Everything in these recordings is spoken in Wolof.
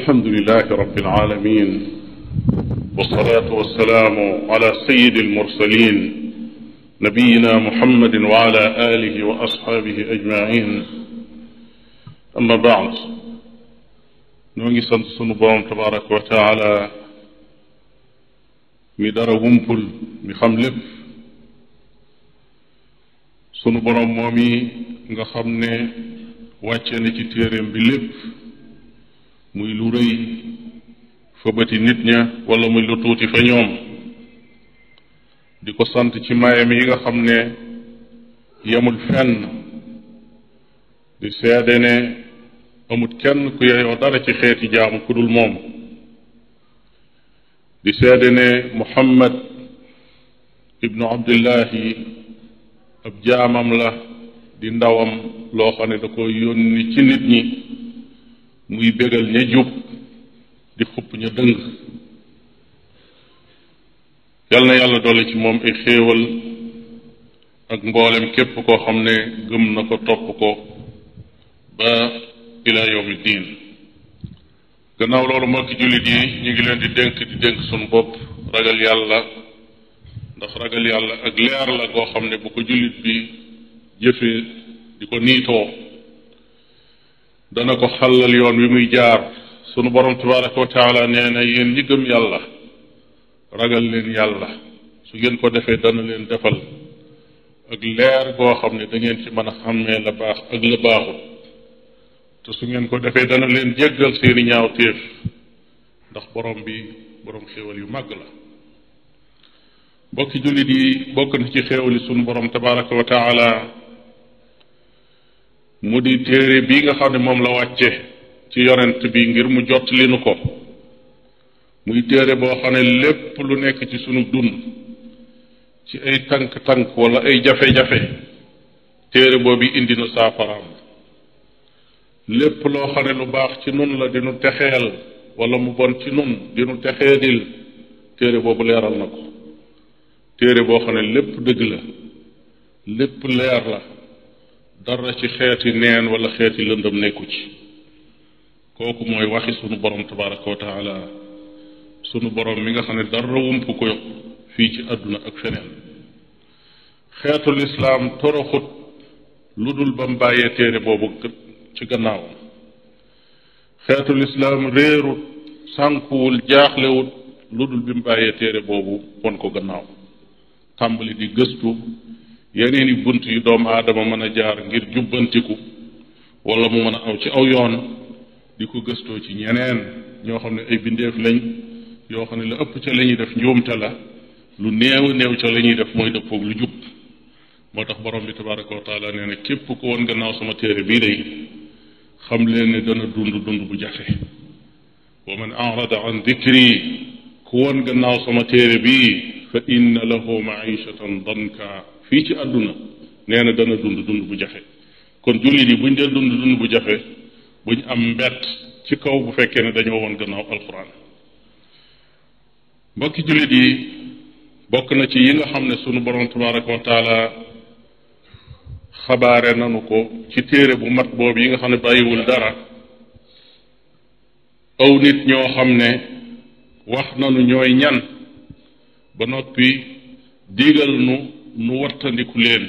الحمد لله رب العالمين والصلاة والسلام على سيد المرسلين نبينا محمد وعلى آله وأصحابه أجمعين أما بعد نوغي سانت سونو بروم تبارك وتعالى mi dara wumpul mi xam lépp sunu borom moom yi nga xam ne wàcce na ci téeréem bi lépp muy lu rëy fa bëti nit ña wala muy lu tuuti fa ñoom di ko sant ci mayam yi nga xam ne yemul fenn di seede ne amut kenn ku yeyoo dara ci xeeti jaamu ku dul moom di seede ne Muhammad ibnu Abdullahi ab jaamam la di ndawam loo xam ne da ko yónni ci nit ñi muy bégal ña jub di xupp ña dëng yal na yàlla dolli ci moom ay xéewal ak mboolem képp koo xam ne gëm na ko topp ko ba ila yawmi diin gannaaw loolu mbokki jullit yi ñu ngi leen di dénk sunu bopp ragal yàlla ndax ragal yàlla ak leer la goo xam ne bu ko jullit bi jëfe di ko niitoo dana ko xàllal yoon wi muy jaar sunu borom tabaraka wa taala nee na yéen ñi gëm yàlla ragal leen yàlla su ngeen ko defee dana leen defal ak leer goo xam ne da ngeen ci mën a xàmmee la baax ak la baaxul te su ngeen ko defee dana leen jéggal seeni ñaawteef ndax borom bi borom xéewal yu màgg la mbokki jullit yi bokk na ci xéewali sunu borom tabaraka wa taala mu di téere bii nga xam ne moom la wàcce ci yonent bi ngir mu jot li nu ko muy téere boo xam ne lépp lu nekk ci sunu dund ci ay tànk-tànk wala ay jafe-jafe téere boobu indi na saafaraam lépp loo xam ne lu baax ci nun la dinu texeel wala mu bon ci nun dinu texeedil téere boobu leeral na ko téere boo xam ne lépp dëgg la lépp leer la dara ci xeeti neen wala xeeti lëndëm nekku ci kooku mooy waxi sunu borom tabaraka wa taala sunu borom mi nga xam ne dara wump ko fii ci àdduna ak feneen xeetu lislaam toroxut lu dul ba mu bàyyee téere boobu ci gannaawam xeetu lislaam réerut sànkuwul jaaxlewut lu dul bi mu bàyyee téere boobu won ko gannaaw tàmbali di gëstu yeneeni bunt yu doomu aadama mën a jaar ngir jubbantiku wala mu mën a aw ci aw yoon di ko gëstoo ci ñeneen ñoo xam ne ay bindeef lañ yoo xam ne la ëpp ca la ñuy def njuumte la lu néew néew ca la ñuy def mooy dëppoog lu jub moo tax borom bi tabaraka wa taala nee na képp ku woon gannaaw sama téere bii day xam leen ne dana dund bu jafe wa man arada an dikri ku woon gannaaw sama téere bii fa inna lahu maishatan danka fii ci àdduna nee na dana dund bu jafe kon jullit yi buñ dee dund bu jafe buñ am mbett ci kaw bu fekkee ne dañoo woon gannaaw alquran mbokki jullit yi bokk na ci yi nga xam ne sunu borom tabaraka wa taala xabaare nanu ko ci téere bu mat boobu yi nga xam ne bàyyiwul dara aw nit ñoo xam ne wax nanu ñooy ñan ba noppi digal nu wattandiku leen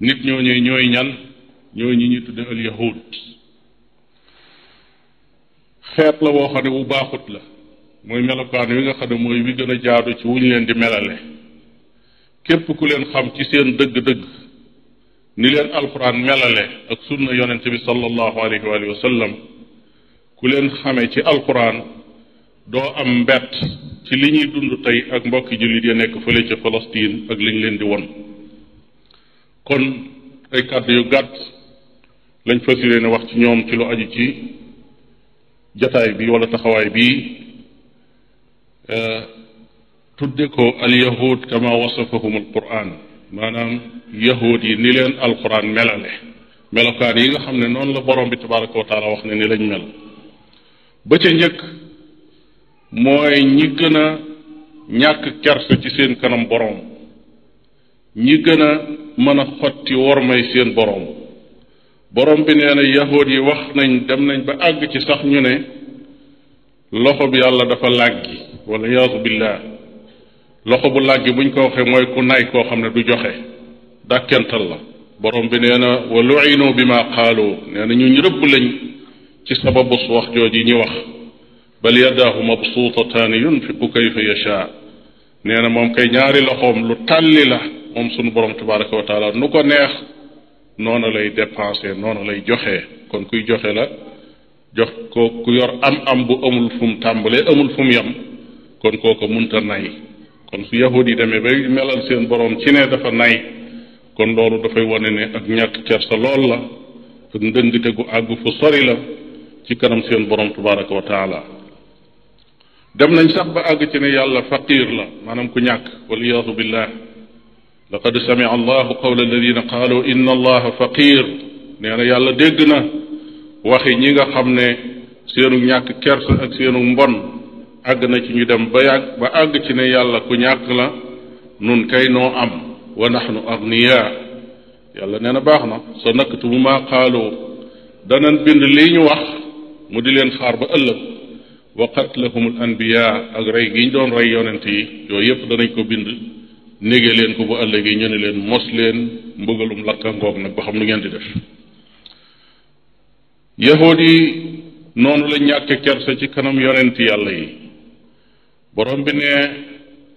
nit ñooñu ñooy ñan ñooy ñi ñu tudde al yahud xeet la woo xam ne bu baaxut la mooy melokaan wi nga xam ne mooy wi gën a jaadu ci wuñ leen di melale képp ku leen xam ci seen dëgg-dëgg ni leen alquran melale ak sunna yonente bi sallallahu alayhi wa sallam ku leen xame ci alquran doo am mbett ci li ñuy dund tey ak mbokki jullit ya nekk fële ca Palestine ak liñ leen di won kon ay kàddu yu gàtt lañ fas yéene wax ci ñoom ci lu aju ci jataay bi wala taxawaay bi tudde ko al yahud kama wasafahum al quran maanaam yahud yi ni leen alquran melale melokaan yi nga xam ne noonu la borom bi tabaraka wa taala wax ne ni lañ mel ba ca njëkk mooy ñi gën a ñàkk kersa ci seen kanam borom ñi gën a mën a xotti wormay seen borom bi nee na yahud yi wax nañ dem nañ ba àgg ci sax ñu ne loxo bi yàlla dafa làggi wala yaasu billah loxo bu làggi buñ ko waxee mooy ku nay koo xam ne du joxe dàkkental la borom bi nee na wa lu'inu bi ma qaalu nee na ñu rëbb lañ ci sababu wax jooji ñi wax bal yadaahu mabsuutataani yunfiqu kayfa yashaa nee na moom kay ñaari loxoom lu tàlli la moom sunu borom tabaraka wa taala nu ko neex noonu lay dépensé noonu lay joxe kon kuy joxe la jox ko ku yor am bu amul fu mu tàmbalee amul fu mu yem kon kooko munta nay kon su yahud yi demee bay melal seen borom ci ne dafa nay kon loolu dafay wane ne ak ñàkk kersa lool la ak ndëngte gu àgg fu sori la ci kanam seen borom tabaraka wa taala dem nañ sax ba àgg ci ne yàlla faqir la maanaam ku ñàkk waliyaadu billah laqad samia allahu qawla alladina qaalu inna allaha faqir nee na yàlla dégg na waxi ñi nga xam ne seenu ñàkk kersa ak seenu mbon àgg na ci ñu dem ba àgg ci ne yàlla ku ñàkk la nun kay noo am wa nahnu agniya yàlla nee na baax na sa naktubu maa qaalu danañ bind lii ñu wax mu di leen xaar ba ëllëg wa qatlahum al anbiya ak rey gi ñu doon rey yonent yi yooyu yépp danañ ko bind nége leen ko bu ëllëgee ñu ne leen mos leen mbugalum lakka ngoog nag ba xam nu ngeen di def yahuud yi noonu la ñàkke kersa ci kanam yonent yàlla yi borom bi ne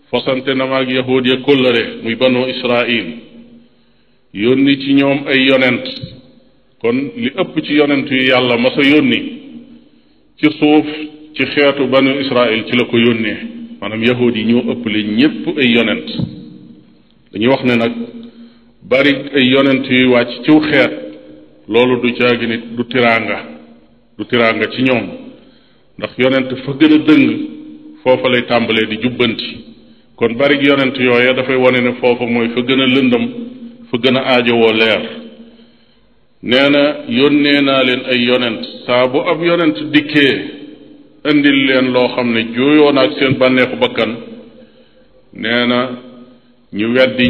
fasante na maag yahuud ya kóllëre muy banu israil yónni ci ñoom ay yonent kon li ëpp ci yonent yu yàlla masa yónni ci suuf ci xeetu banu israil ci la ko yónnee maanaam yahuud yi ñoo ëpp li ñépp ay yonent dañuy wax ne nag bari ay yonent yuy wàcc ciw xeet loolu du caagi nit du tiraanga ci ñoom ndax yonent fa gën a dëng foofa lay tàmbalee di jubbanti kon bari yonent yooya dafay wane ne foofa mooy fa gën a lëndam fa gën a aajowoo leer nee na yónnee naa leen ay yonent saa bu ab yonent dikkee indil leen loo xam ne jooyoo na ak seen bànneexu bakkan nee na ñu weddi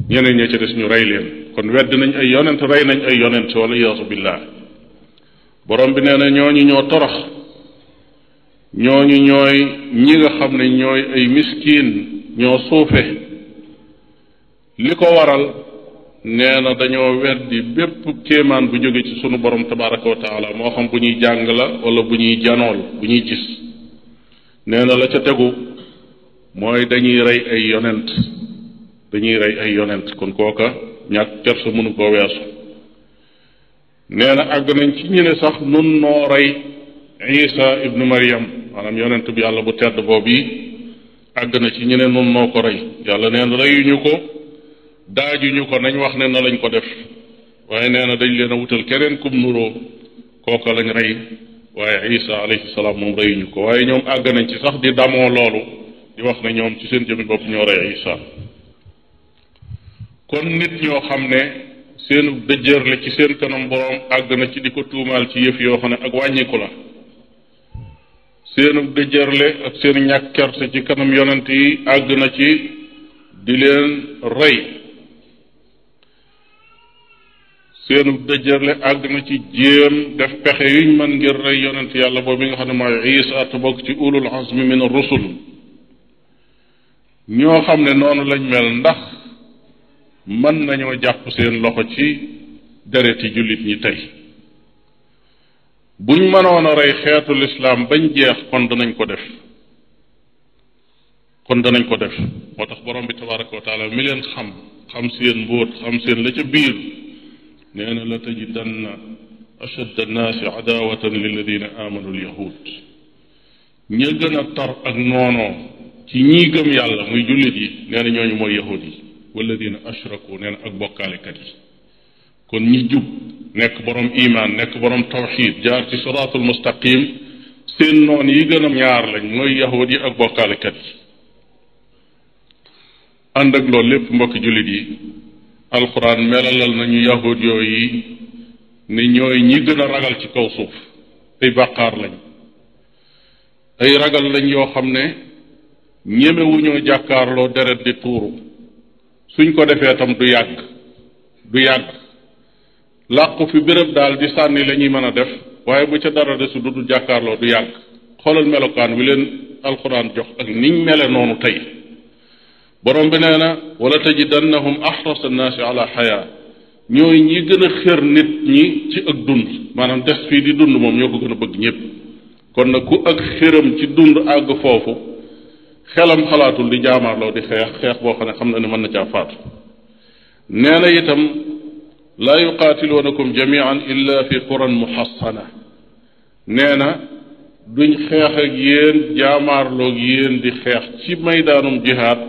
ñeneen ña ca des ñu rey leen kon weddi nañ ay yonent rey nañ ay yonent wala yaasu billah borom bi nee na ñooñu ñoo torox ñooñu ñooy ñi nga xam ne ñooy ay miskiin ñoo suufe li ko waral nee na dañoo weddi bépp kéemaan bu jóge ci sunu borom tabaraka wa taala moo xam bu ñuy jàng la wala bu ñuy janool bu ñuy gis nee na la ca tegu mooy dañuy rey ay yonent kon kooka ñàkk kersa mënu koo weesu nee na àgg nañ ci ñu ne sax nun noo rey isa ibnu maryam maanaam yonent bi yàlla bu tedd boobu yi àgg na ci ñu ne nun noo ko rey yàlla nee na reyuñu ko daajuñu ko nañ wax ne na lañ ko def waaye nee na dañ leen a wutal keneen kum nuroo kooka lañ rey waaye isa alayhi salaam moom reyuñu ko waaye ñoom àgg nañ ci sax di damoo loolu di wax ne ñoom ci seen jëmmi bopp ñoo rey isa kon nit ñoo xam ne seenu dëjërle ci seen kanam boroom àgg na ci di ko tuumaal ci yëf yoo xam ne ak wàññiku la seenu dëjërle ak seen ñàkk kerse ci kanam yonent yi àgg na ci di leen rey seenu dëjërle àgg na ci jéem def pexe yuñ mën ngir rey yonent yàlla boobu bi nga xam ne mooy Isa te bokk ci ulul azmi min ar-rusul ñoo xam ne noonu lañ mel ndax mën nañoo jàpp seen loxo ci dereti jullit ñi tey buñ mënoon a rey xeetu lislaam bañ jeex kon danañ ko def moo tax borom bi tabaraka wa taala mi leen xam seen mbóot xam seen la ca biir nee na la tajidanna ashadda annaasi adawatan lilladina amanu alyahud ña gën a tar ak noonoo ci ñii gëm yàlla muy jullit yi nee na ñooñu mooy yahud yi walladina ashraku nee na ak bokkaalekat yi kon ñi jub nekk borom iman nekk borom tawxid jaar ci siraatul mustaqim seen noon yi gën a ñaar lañ mooy yahud yi ak bokkaalekat yi ànd ak loolu lépp mbokki jullit yi alquran melalal nañu yahud yooyu ne ñooy ñi gën a ragal ci kaw suuf ay bàqaar lañ ay ragal lañ yoo xam ne ñemewuñoo jàkkaarloo deret di tuuru suñ ko defee tam du yàgg làqu fi béréb daal di sànni la ñuy mën a def waaye bu ca dara desu du jàkkaarloo du yàgg xoolal melokaan wi leen alquran jox ak niñ mele noonu tey borom bi nee na wala tajidannahum ahrasa annaasi ala xayaa ñooy ñi gën a xër nit ñi ci ak dund maanaam des fii di dund moom ñoo ko gën a bëgg ñëpp kon nag ku ak xëram ci dund àgg foofu xelam xalaatul di jaamaarloo di xeex boo xam ne xam na ne mën na caa faatu nee na itam laa yuqaatiluunakum jamian illa fi quran muhassana nee na duñ xeex ak yéen jaamaarloog yéen di xeex ci maydaanum jihaad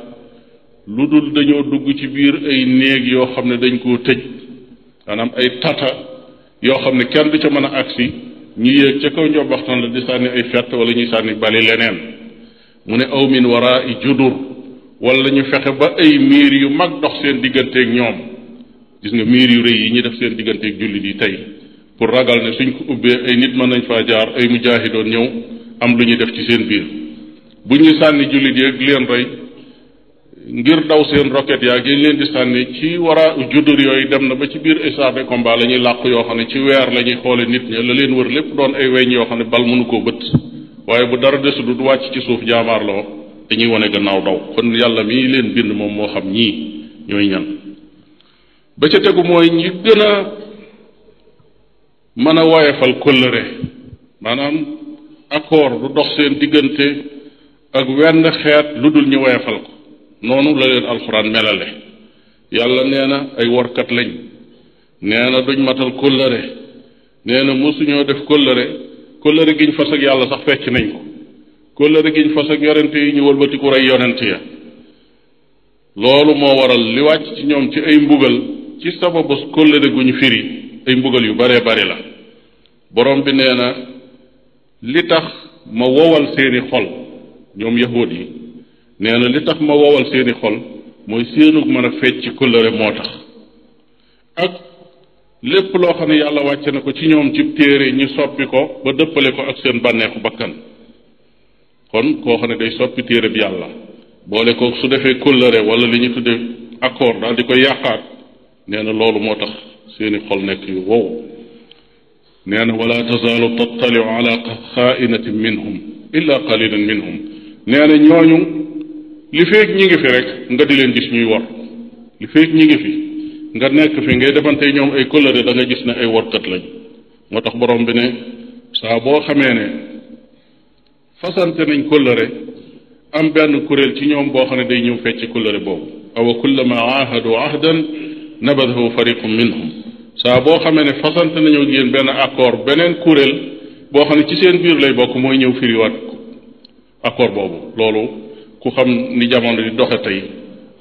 lu dul dañoo dugg ci biir ay néeg yoo xam ne dañ koo tëj maanaam ay tata yoo xam ne kenn du ca mën a agsi ñu yéeg ca kaw njobbaxtan la di sànni ay fett wala ñuy sànni bali leneen mu ne aw min waraa judur wala ñu fexe ba ay miir yu mag dox seen digganteeg ñoom gis nga miir yu rëy yi ñu def seen digganteeg jullit yi tey pour ragal ne suñ ko ubbee ay nit mën nañ faa jaar ay mujaahidoon ñëw am lu ñuy def ci seen biir bu ñuy sànni jullit yi ak leen rey ngir daw seen roquette yaa ngi leen di sànni ci wara juddur yooyu dem na ba ci biir chars de combat la ñuy làq yoo xam ne ci weer la ñuy xoole nit ña la leen wër lépp doon ay weñ yoo xam ne bal mënu koo bët waaye bu dara desu du wàcc ci suuf jaamaarloo dañuy wane gannaaw daw kon yàlla mii leen bind moom moo xam ñii ñooy ñan ba ca tegu mooy ñi gën a mën a woyefal kóllëre maanaam accord du dox seen diggante ak wenn xeet lu dul ñu woyefal ko noonu la leen alxuraan melale yàlla nee na ay workat lañ nee na duñ matal kóllëre nee na mosuñoo def kóllëre giñ fas ak yàlla sax fecc nañ ko kóllëre giñ fas ak yonent yi ñu wëlbatiku rey yonent ya loolu moo waral li wàcc ci ñoom ci ay mbugal ci sababu kóllëre gu ñu firi ay mbugal yu baree bari la borom bi nee na li tax ma wowal seeni xol ñoom yahuud yi nee na li tax ma wowal seeni xol mooy seenug mën a fecc ci kóllëre moo tax ak lépp loo xam ne yàlla wàcce na ko ci ñoom ci téere ñi soppi ko ba dëppale ko ak seen bànneexu bakkan kon koo xam ne day soppi téere bi yàlla boole ko su defee kóllëre wala li ñu tudde accord daal di koy yàqaat nee na loolu moo tax seeni xol nekk yu wow nee na wala tazaalu tattaliu ala xaainatin minhum illa qalilan minhum nee na ñooñu li feeg ñi ngi fi rek nga di leen gis ñuy wor li feeg ñi ngi fi nga nekk fi ngay defante ñoom ay kóllëre da nga gis ne ay workat lañ moo tax borom bi ne saa boo xamee ne fasante nañ kóllëre am benn kuréel ci ñoom boo xam ne day ñëw fecc kóllëre boobu awa kullama aahadu ahdan nabadahu fariqum minhum saa boo xamee ne fasante nañoo ak yéen benn accord beneen kuréel boo xam ne ci seen biir lay bokk mooy ñëw firiwaat accord boobu loolu ku xam ni jamono di doxe tey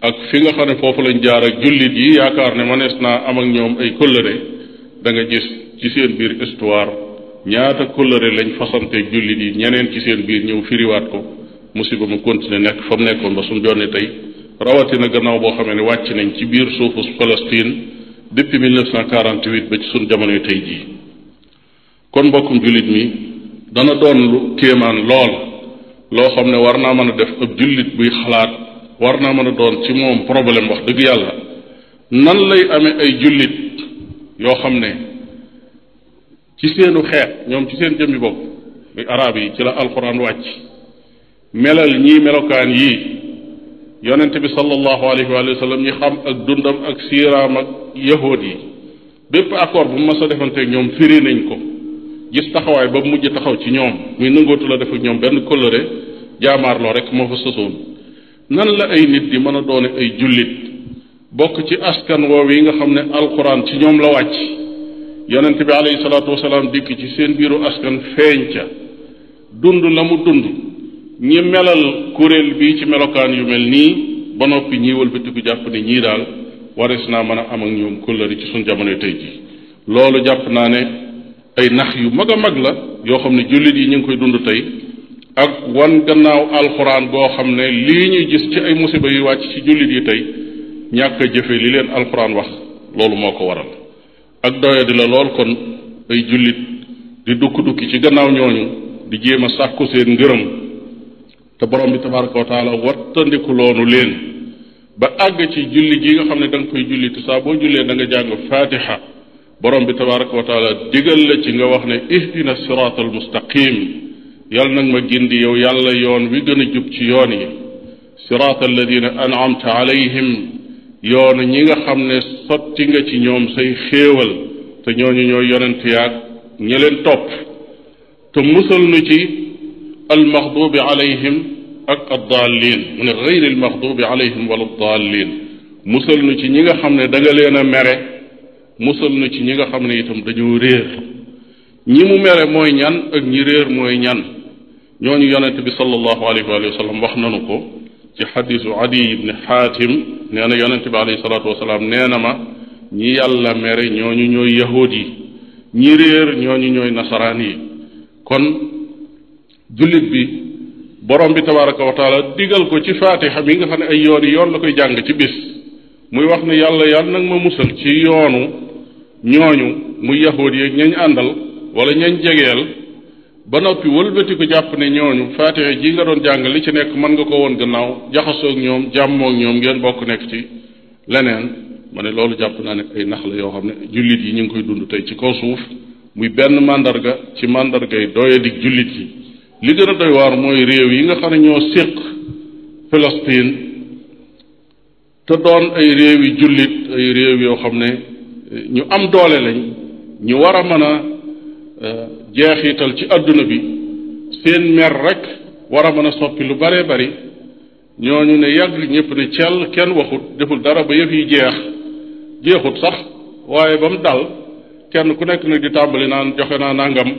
ak fi nga xam ne foofu lañ jaar ak jullit yi yaakaar ne manees naa am ak ñoom ay kóllëre da nga gis ci seen biir histoire ñaata kóllëre lañ fasanteeg jullit yi ñeneen ci seen biir ñëw firiwaat ko musiba mu continuer nekk fa mu nekkoon ba suñ jonne tey rawatina gannaaw boo xamee ne wàcc nañ ci biir suufu Palestine depuis 1948 ba ci suñ jamonoy tey jii kon mbokkum jullit mi dana doon lu kéemaan lool loo xam ne war naa mën a def ab jullit buy xalaat war naa mën a doon ci moom problème wax dëgg yàlla nan lay amee ay jullit yoo xam ne ci seenu xeet ñoom ci seen jëmmi bopp muy arab yi ci la alquran wàcc melal ñii melokaan yii yonent bi sallallahu alayhi wa sallam ñi xam ak dundam ak siiraam ak yahood yi bépp accord bu mas a defanteeg ñoom firi nañ ko gis taxawaay ba mujj taxaw ci ñoom muy nangootu la def ak ñoom benn kóllëre jaamaarloo rek moo fa sosoon nan la ay nit di mën a doone ay jullit bokk ci askan woow yi nga xam ne alquran ci ñoom la wàcc yonent bi alayhi salaatu wasalaam dikk ci seen biiru askan feeñ ca dund la mu dund ñi melal kuréel bii ci melokaan yu mel nii ba noppi ñii wëlbatiku jàpp ne ñii daal waris naa mën a am ak ñoom kóllëre ci suñ jamono tey ji loolu jàpp naa ne ay nax yu mag a mag la yoo xam ne jullit yi ñu ngi koy dund tey ak wan gannaaw alxuraan boo xam ne lii ñuy gis ci ay musiba yu wàcc ci jullit yi tey ñàkk a jëfe li leen alxuraan wax loolu moo ko waral ak doya di la lool kon ay jullit di dukki ci gannaaw ñooñu di jéem a sàkku seen ngërëm te borom bi tabaraka wa taala wattandiku loonu leen ba àgg ci julli gi nga xam ne da nga koy julli te saa boo jullee da nga jàng fatiha borom bi tabaraka wa taala digal la ci nga wax ne ihdina sirata al mustaqim yal nag ma gindi yow yàlla yoon wi gën a jub ci yoon yi siraata alladina an'amta alayhim yoonu ñi nga xam ne sotti nga ci ñoom say xéewal te ñooñu ñooy yonent yaag ña leen topp te musal nu ci almaxdubi alayhim ak addaalin mu ne gayri almaxdubi alayhim wala addaalin musal nu ci ñi nga xam ne da nga leen a mere musal nu ci ñi nga xam ne itam dañoo réer ñi mu mere mooy ñan ak ñi réer mooy ñan ñooñu yonent bi sallallahu alayhi wa sallam wax nanu ko ci xadisu adi ibni xaatim nee na yonent bi alayhi salaatu wasalaam nee na ma ñi yàlla mere ñooñu ñooy yahuud yi ñi réer ñooñu ñooy nasaraan yi kon jullit bi borom bi tabaraka wa taala digal ko ci faatixa mi nga xam ne ay yoon la koy jàng ci bis muy wax ne yàlla nag ma musal ci yoonu ñooñu muy yahuud yi ñañ àndal wala ñañ jegeel ba noppi wëlbati ko jàpp ne ñooñu faatixa ji nga doon jàng li ci nekk mën nga ko woon gannaaw jaxasoog ñoom jàmmoog ñoom ngeen bokk nekk ci leneen ma ne loolu jàpp naa ne ay nax la yoo xam ne jullit yi ñu ngi koy dund tey ci kaw suuf muy benn mandarga ci mandargay doyadig jullit yi li gën a doy waar mooy réew yi nga xam ne ñoo séq Palestine te doon ay réewi jullit ay réew yoo xam ne ñu am doole lañ ñu war a mën a jeexital ci àdduna bi seen mer rek war a mën a soppi lu baree bari ñooñu ne yàgg ñëpp ne cell kenn waxut deful dara ba yëf yi jeexut sax waaye ba mu dal kenn ku nekk nag di tàmbali naan joxe naa nangam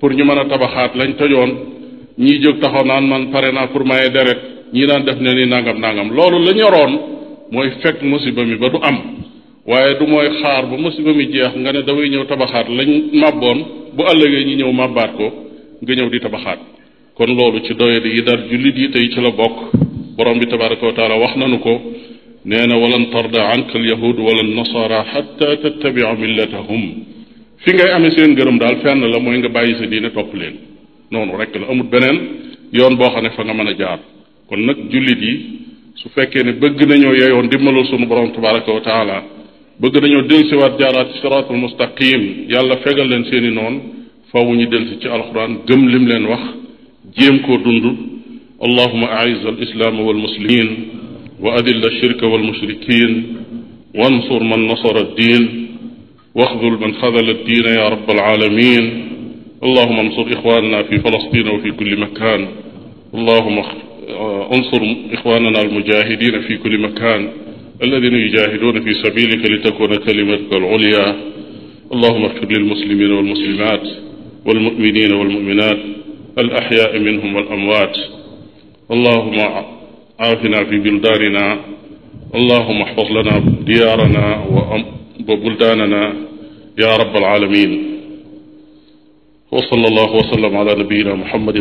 pour ñu mën a tabaxaat lañ tojoon ñii jóg taxaw naan man pare naa pour maye deret ñii naan def ne ni nangam loolu la ñoroon mooy fekk musiba mi ba du am waaye du mooy xaar ba musiba mi jeex nga ne damay ñëw tabaxaat lañ màbboon bu ëllëgee ñi ñëw màbbaat ko nga ñëw di tabaxaat kon loolu ci doyadi yi dar jullit yi tey ci la bokk borom bi tabaraka wa taala wax nanu ko nee na walan tarda anka alyahud wala nasara xatta tattabia millatahum fi ngay amee seen gërëm daal fenn la mooy nga bàyyi sa diine topp leen noonu rek la amul beneen yoon boo xam ne fa nga mën a jaar kon nag jullit yi su fekkee ne bëgg nañoo yeyoon dimbalul sunu borom tabaraka wa taala bëgg nañoo delsiwaat jaaraat ci siraatul mustaqim yàlla fegal leen seeni noonu faaw ñu delsi ci alquran gëm lim leen wax jéem koo dund allahuma aiz al islaama wal muslimin wa adil ashirka wal mushrikin wansur man nasara ad-din واخذل من خذل الدين يا رب العالمين اللهم انصر إخواننا في فلسطين وفي كل مكان اللهم انصر إخواننا المجاهدين في كل مكان الذين يجاهدون في سبيلك لتكون كلمتك العليا اللهم اغفر للمسلمين والمسلمات والمؤمنين والمؤمنات الأحياء منهم والأموات اللهم عافنا في بلداننا اللهم احفظ لنا ديارنا وبلداننا يا رب العالمين وصلى الله وسلم على نبينا محمد